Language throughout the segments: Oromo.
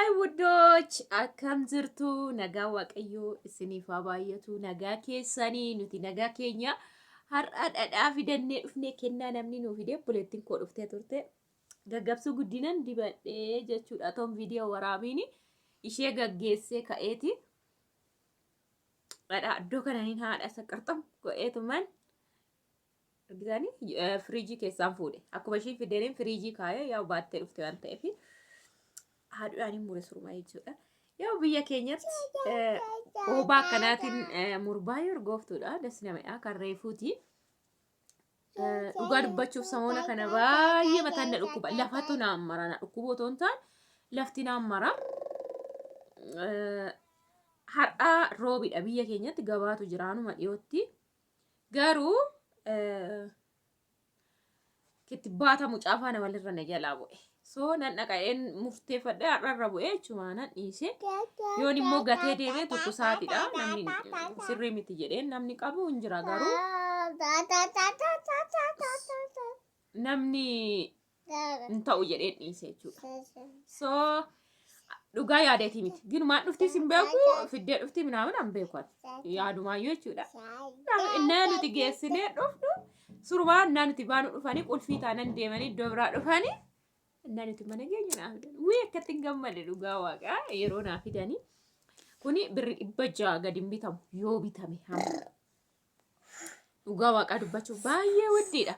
Haay wuddoch akkam jirtu? Nagaa Waaqayyoo isiniif haa baay'atu. Nagaa keessanii? Nuti nagaa keenya. Har'a dhadhaa fidannee dhufnee, kennaa namni nuu fide, obboleettiin koo dhuftee turte. Gaggabsuu guddinan dibadhee jechuudha. Toon viidiyoo waraabiin ishee gaggeessee ka'eeti. Dhadhaa iddoo kananiin haadha isa qarxam godheetuman argitanii firiijii keessaan fuudhe. Akkuma ishiin fideen firiijii kaayee, yaa baattee dhufte waan ta'eef haadhuudhaan hin mure surumaa jechuudha. Yaa biyya keenyatti oobaa akkanaatiin murbaa yoo urgooftuudha. Das namadha kan reefuuti. Dhugaa dubbachuuf samoona kana baay'ee mataan na dhukkuba. Lafatu naan mara, na dhukkuba otoo hin taane lafti naan mara. Har'a roobidha, biyya keenyatti gabaatu jira anuma dhiyootti. Garuu kittibaata mucaa faana walirra na jalaa bu'e. So nan dhaqa'een murteeffadhe, har'arra bu'e jechuudha, nan dhiise. Yoon immoo gatee deemee tukkusaatidha. Namni sirrii miti jedheen, namni qabu hin jira garuu namni hin ta'u jedheen dhiise jechuudha. So dhugaa yaadeetii miti. Ginumaan dhuftis hin beeku, fiddee dhufti minaamin hin beeku ani. Yaadumaayyuu jechuudha. Innaa nuti geessinee dhufnu surumaa innaa nuti baanu dhufanii qulfii taanan deemanii iddoo biraa dhufanii innaa nuti mana keenya naa fidan. Wii akkatti hin gammade dhugaa waaqaa yeroo naa fidanii. Kuni birri 600 gadi hin bitamu yoo bitame hamma. Dhugaa waaqaa dubbachuuf baay'ee waddiidha.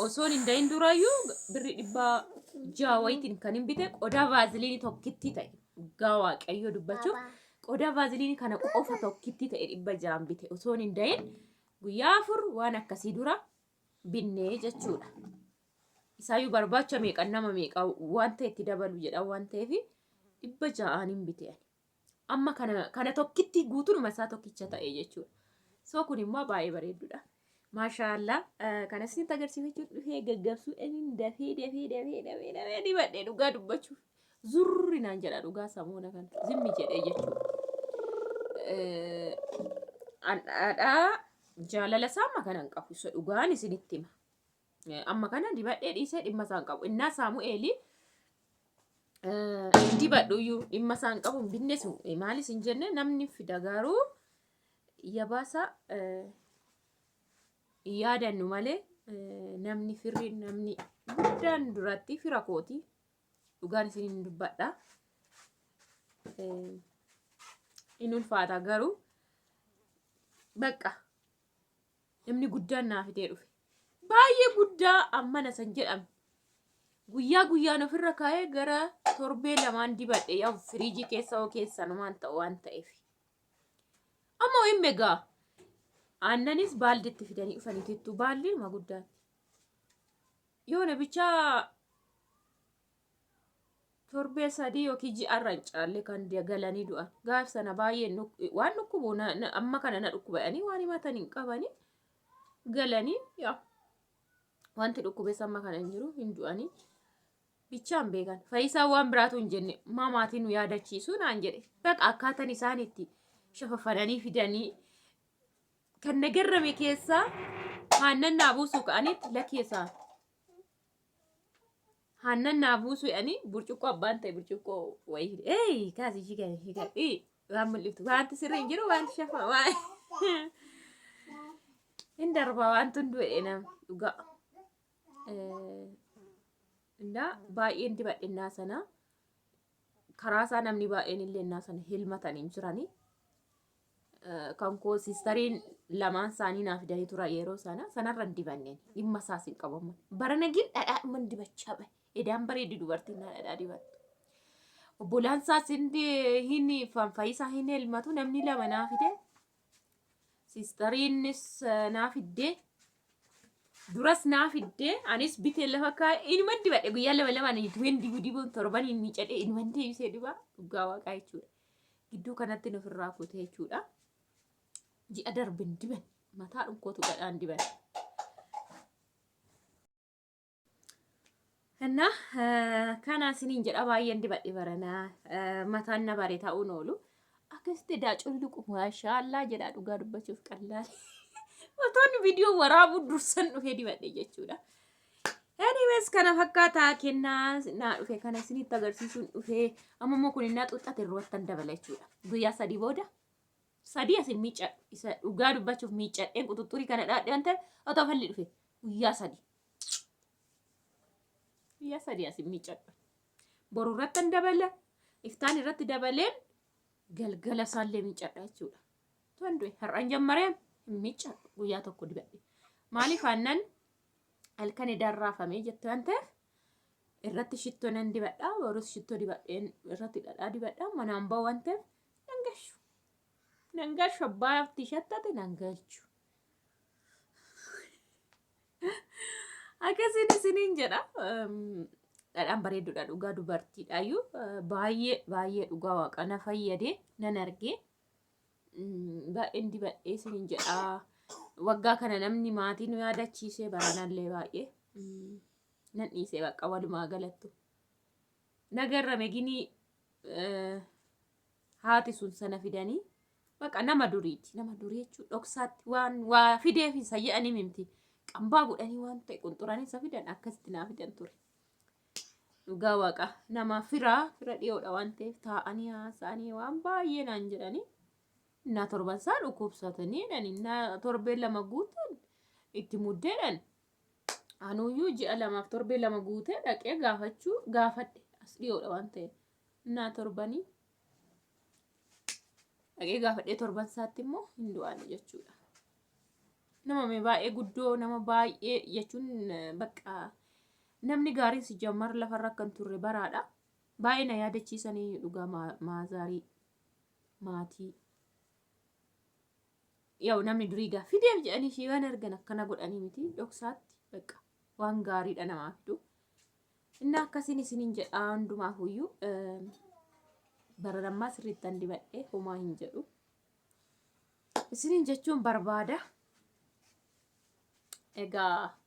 Osoon hin dahin durayyuu birri 600 wayitiin kan hin bite qodaa vaaziliinii tokkittii ta'e. Dhugaa waaqayyoo dubbachuuf qodaa vaaziliinii kana qofa tokkittii ta'e 600n bite, osoon hin dahin guyyaa 4 waan akkasii dura binnee jechuudha. Isaayyuu barbaacha meeqa nama meeqa waan ta'e itti dabalu jedha waan ta'eef 600n hin bite ani. Amma kana tokkitti guutuunuma isaa tokkicha ta'e jechuudha. So kun immoo baay'ee bareedduudha. Maashaallah, kana isinitti agarsiifachuun dhufee, gaggabsuu dhaniin dafee dafee dafee dafee dafee dibadhee, dhugaa dubbachuuf zurri naan jedha dhugaa samoona kana zimmi jedhee jechuudha. Dhadhaa jaalala isaa amma kana hin qabu, isa dhugaan isinitti hima. Amma kana dibadhee dhiisee dhimma isaa hin qabu. Innaa Saamu'eelii hin dibadhu iyyuu dhimma isaa hin qabu, hin binnesu maalis hin jenne, namni fida garuu yabaasa hin yaadannu malee, namni firri namni guddaan duratti fira kooti, dhugaan isin hin dubbadha. In ulfaata garuu bakka namni guddaan naa fidee dhufe. Baay'ee guddaa ammana san jedhame. Guyyaa guyyaan ofirra kaa'ee gara torbee lamaan dibadhe, yaa firiijii keessa hoo keessanumaan ta'u waan ta'eef. Amma hin egaa aannanis baalditti fidanii dhufanii tuttuu baaldiinuma guddaatti. Yoo na bichaa torbee 3 yookiin ji'arra hin caalle kan galanii du'an. Gaaf sana baay'ee waan dhukkubu amma kana na dhukkuba jedhanii waan himatan hin qabanii, galanii yaa wanti dhukkubes amma kana hin jiru, hin du'anii. Bichaan beekan. Fayyisaan waan biraatu hin jenne, maa maatii nu yaadachiisu naan jedhe. Baqa akkaataan isaan itti shafafananii fidanii kan na garrame keessaa aannan naa buusuu ka'anitti lakkeessaa. Aannan naa buusuu jedhanii burcuqqoo abbaan ta'e burcuqqoo wayii fide. Eey kaasi ishii kana ishii kana ee waan mul'iftu wanti sirrii hin jiru, wanti shafa waan hin darbaa wanti hunduu jedhee nama dhugaa. Indaa baay'een dibadhinnaa sana karaa isaa namni baay'een illee innaa sana hilmatan hin jiranii. Kan koo siistariin lamaan isaanii naa fidanii turan yeroo sana, sanarra hin dibanneen, dhimma isaas hin qabu amma. Barana gin dhadhaadhuman dibachaa bahe. Edaan bareeddi dubartiin naa dhadhaa dibattu. Obbolaan isaas hin fanfayisaa hin elmatu, namni lama naa fide. Siistariinis naa fiddee. Duras naa fiddee, anis bitee lafa kaa'e, inuman dibadhe, guyyaa lama lamaan hin dibu, dibuun torbaniin miicadhee inuman deebisee dibaa, dhugaa waaqaa jechuudha. Gidduu kanatti ofirraa kutee jechuudha. Ji'a darbe hin diban. Mataa dhunkootu dhadhaan diban. Innaa kana isiniin jedha, baay'een dibadhe baranaa, mataan na bare ta'uun oolu. Akkasitti daa culluqu maashaallaa jedha, dhugaa dubbachuuf qallaali. Otoon viidiyoo waraabuu dursan dhufee dibadhe jechuudha. Anyways, kana fakkaataa kennaa naa dhufe kana isinitti agarsiisuun dhufe. Amma immoo kun innaa xuuxxate irrattan dabala jechuudha. Guyyaa 3 booda 3 asin miiccadhu. Isa dhugaa dubbachuuf miiccadheen quxuxxurii kana dhaadhe waan ta'eef otoo falli dhufe guyyaa 3. Guyyaa 3 asin miiccadhu. Boru irrattan dabala. Iftaan irratti dabaleen galgala isaallee miiccadha jechuudha. Toon du'e har'aan jammaree hin miiccadhu guyyaa tokko dibadhe. Maaliif aannan halkan edaan raafamee jette waan ta'eef irratti shittoo nan dibadha. Borus shittoo dibadheen irratti dhadhaa dibadha. Manaan ba'u waan ta'eef nan gashu. Nan gashu abbaa itti shattate nan galchu. Akkasiin isiniin jedha. Dhadhaan bareedduudha dhugaa dubartiidhaayyuu baay'ee baay'ee dhugaa waaqa na fayyade nan arge. Baay'een dibadhee isiniin jedha. Waggaa kana namni maatii nu yaadachiisee baranallee baay'ee nan dhiisee bakka walumaa galattu. Nagarrame ginii haati sun sana fidanii baqa nama duriiti. Nama durii jechuun dhoksaatti waan waa fideef isa jedhanii mimti. Qambaa godhanii waan ta'e qunxuranii isa fidan akkasitti naa fidan ture. Dhugaa waaqa nama firaa fira dhiyoodha waan ta'eef taa'anii haasa'anii waan baay'ee naan jedhanii. Innaa torban isaa dhukkubsatanii jedhani innaa torbee 2 guutuun itti muddeedhan. Anuyyuu ji'a 2f torbee 2 guutee dhaqee gaafachuu gaafadhe as dhiyoodha waan ta'eef. Innaa torbanii dhaqee gaafadhee torban isaatti immoo hin du'aani jechuudha. Nama mee baay'ee guddoo nama baay'ee jechuun bakka namni gaariin si jammar lafarra akka hin turre baraadha. Baay'ee na yaadachiisanii dhugaa maazaarii maatii. Yaa'u namni durii gaa fideef jedhanii ishee waan argan akkana godhanii miti dhoksaatti bakka waan gaariidha namaa fidu. Inni akkasiin isiniin jedha hundumaafuyyuu bara lammaa sirriittan dibadhee homaa hin jedhu. Isiniin jechuun barbaada. Egaa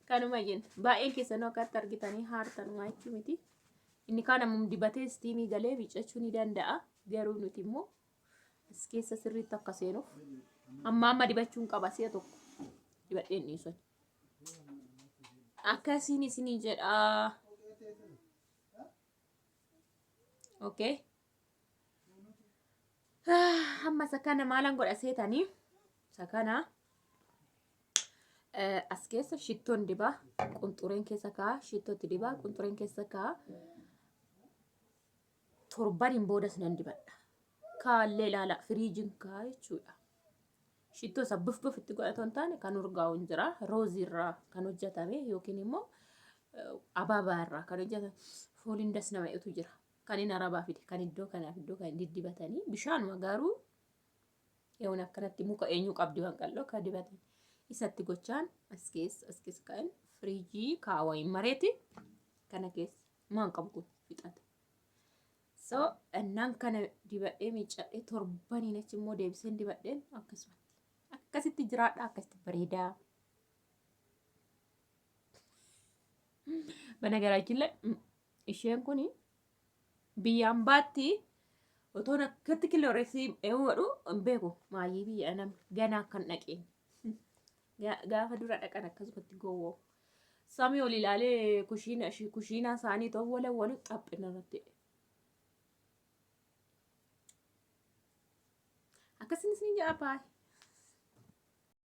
kanuma jenna. Baay'een keessanuu akkatti argitanii haartanumaa jechuu miti. Inni kaan ammum dibatee istiimii galee miiccachuu ni danda'a. Garuu nuti immoo as keessa sirriitti akka seenuuf amma amma dibachuun qaba si'a tokko dibadheen dhiisan. Akkasiin isinii jedha. Okay. Amma isa kana maalan godha seetanii? Isa kana as keessa shittoon dibaa qunxureen keessa kaa shittootti dibaa qunxureen keessa kaa torbaniin boodas nan dibadha. Kaallee ilaala firiijiin kaa jechuudha. Shittoo isa buf buf itti godhatoo hin taane kan urgaa'u hin jira. Roozii irraa kan hojjetame yookiin immoo abaabaa irraa kan hojjetame fooliin das nama jedhutu jira. Kan inni arabaa fide kan iddoo kanaaf iddoo kan diddibatanii bishaanuma garuu yoon akkanatti muka eenyu qabdi waan qal'oo akka dibatan isatti gochaan as keessa as keessa ka'an firiijii kaawwayin mareeti kana keessa maan qabu kun fixate. So innaan kana dibadhee miiccadhee torbaniin achi immoo deebiseen dibadheen akkasumatti akkasitti jiraadha akkasitti bareedaa. Banagaraachillee isheen kun biyya ambaatti otoon akkatti kilooreksii eewu godhu hin beeku maayyii biyya namni ganaa akkan dhaqeen gaafa dura dhaqan akkasumatti gowwoo samii ol ilaalee kushiina ishii kushiinaa isaanii ta'u wala walu xaphina irratti akkasiin isin jedha baay'ee.